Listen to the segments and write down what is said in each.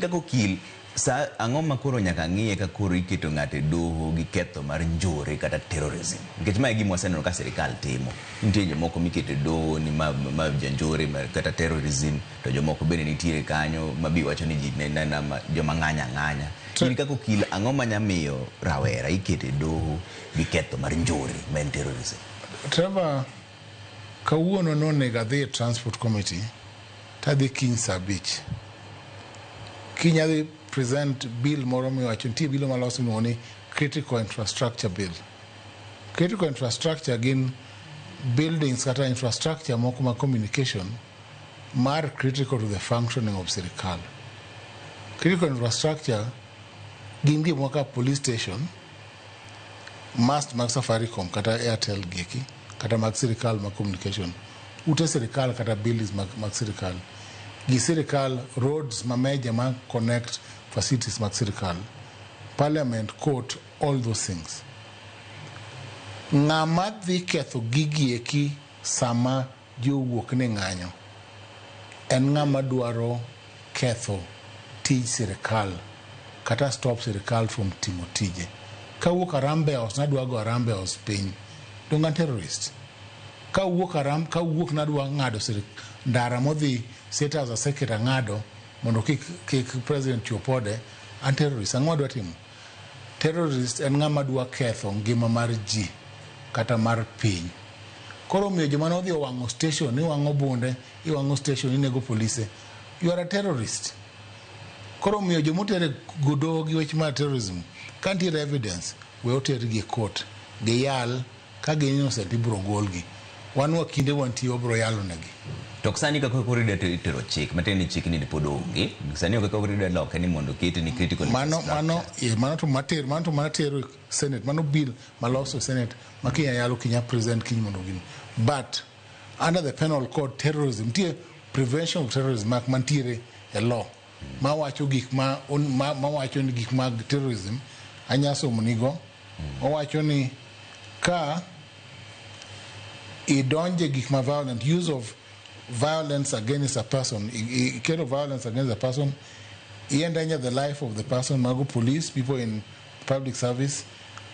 Kaka okil, sa ang'o ma koro nyaka ng'iye ka koro iketo ng'ato e doho gi ketho mar njore kata terrorism? Nikech mae e gima waseneno ka sirikal timo. Nitie jomoko miketo e doho ni ma janjore kata terrorism, to jomoko bende nitiere kanyo ma bi wacho ni ji ne nena joma ng'anyo ang'anya. In kaka okil, ang'o manya miyo rawera iketo e doho gi ketho mar njore ma en terrorism? Trevor, kawuono nonego adhi e transport committee tadhi kiny saa 5. Kiny adhi present bill moro miwacho nitie bill maloso miluongo ni critical infrastructure bill. Critical infrastructure gin buildings kata infrastructure moko ma communication mar critical to the functioning of sirikal. Critical infrastructure gin gik kaka police station, mast mag Safaricom kata Airtel gieki, kata mag sirikal mag communication, ute sirikal kata buildings mag sirikal, gi sirikal roads ma major ma connect facilities mag sirikal, parliament, court, all those things. Ng'ama dhi ketho gigi eki sama ji owuok ni ng'anyo en ng'ama dwaro ketho tij sirikal kata stop sirikal from timo tije. Kawuok Harambee House nadwa go Harambee House piny, dong an terrorist? Kawuok Haram, kawuok nadwa ng'ado ndara modhi State House aseketo ang'ado mondo kik president chop ode, an terrorist? Ang'o adwa timo? Terrorist en ng'ama dwa ketho ngima mar ji kata mar piny. Koro omiyo joma nodhi owang'o station, iwang'o bunde, iwang'o station, inego polise, you are a terrorist. Koro omiyo jomotere doho gi wach mar terrorism, ka nitiere evidence, we otergi e court, giyal, ka gin innocent ibiro golgi. Wan wakinde wantie wabiro yalo negi. To sani kaka koro idwa tero chik, matiende ni chik ni pod onge. Sani kaka koro idwa loke ni mondo okete ni critical mano infrastructure. Mano mano to mater mano to mana tero senate, mano bill maloso senate ma kinya yalo, kinya present kiny mondo gini. But under the penal code, terrorism nitie, Prevention of Terrorism Act mantiere e law mawacho gik ma, mawacho ni gik mag terrorism anya somo nigo. Owacho ni ka idonje gik ma violent, use of violence against a person, iketo violence against a person, i endanger the life of the person, mago police, people in public service,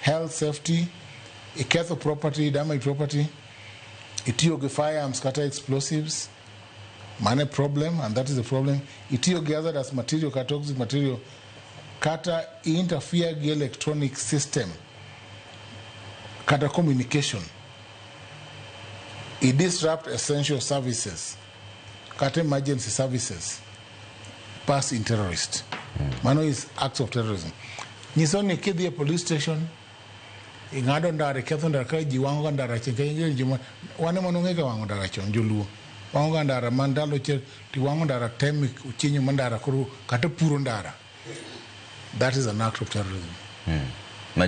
health, safety, iketho property, damage property, itiyo gi firearms kata explosives, mane problem, and that is the problem, itiyo gi hazardous material kata toxic material, kata interfere gi electronic system kata communication, i disrupt essential services kata emergency services, pass in terrorist. Mano is acts of terrorism. Nyiso ni kidhi e police station, ing'ado ndara, iketho ndara ka ji wang'o ga ndara chon ka joma wan ema nong'e ga wang'o ndara chon. Joluo wang'o ga ndara man ndalo che tiwang'o ndara tem ochienyo ma ndara koro kata puro ndara, that is an act of terrorism. Ma